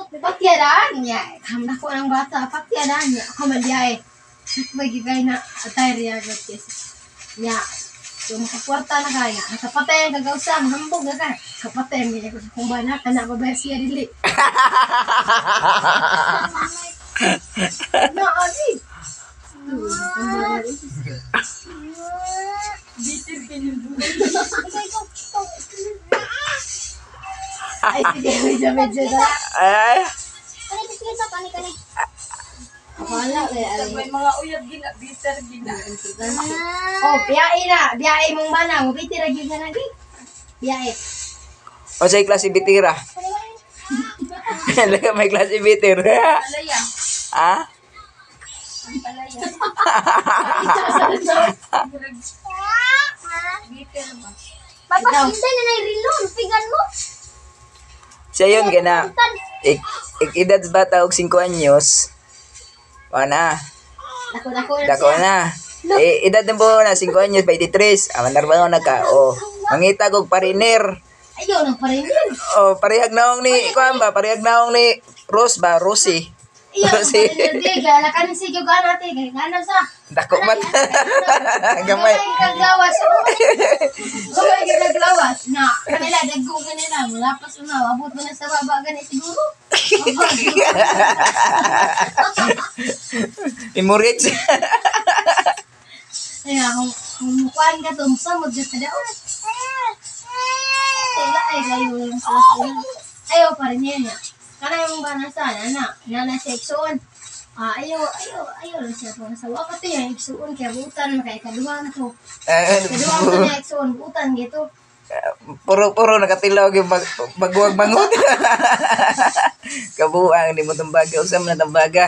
Patyadaan niya. Kam na ko ang bata, patyadaan niya. Ako man diya eh. Sakbay gigay na atay riya gud kay. Nya, yung makakwarta na kaya, nakapatay ang kagawsa, mahambog na ka. Kapatay ang ganyan ko sa kong bana, kana ba ba siya dili? Na, abi! Bitter pinil. Ay, sige, medyo, medyo na. Ay, Kani biscuit sa kani kani. Wala, eh, ay. May mga uyab gina, bitter gina. Oh, biyae na, biyae mong bana, mabiti ra gyud na nagi. Biyae. O sa klase bitira. May klase bitir. Palaya. Ah? Ang palaya. Bitter ba? Papasinda na nay rilon, pigan mo. Siya yun, gana. Ik, ik edad bata og 5 anyos. Wala na. Dako dako na Dako siya. na. Eh, edad na po na 5 anyos, 23. Ah, manarbaho na ka. O, mangita kog pariner. Ayaw nang pa rin yun. O, parehag naong ni, kuan ba, parehag naong ni Rose ba, Rosie. Ayaw nang pa Rosie. rin yun. Di, galakan sige gana te, gana sa. Dako man. Gamay. Gamay kaglawas. Gamay kaglawas. Na, kanila dagko kanila, mulapas una, abot mo na sa baba gani siguro. Imurits. Kaya kung mukuan ka to, musamod ka daw. Sila ay layo lang sila sa ila. Ayaw pa rin yun niya. Kana yung banasa, nana, nana sa iksuon. Ah, ayaw, ayaw, ayaw lang siya po. Sa wakat niya, iksuon, kaya buutan, makaikaduha na to. Kaduha ko niya iksuon, buutan, gito. Puro-puro nakatilaw yung baguag bangot. Kabuang di mo tumbaga, usam na tumbaga.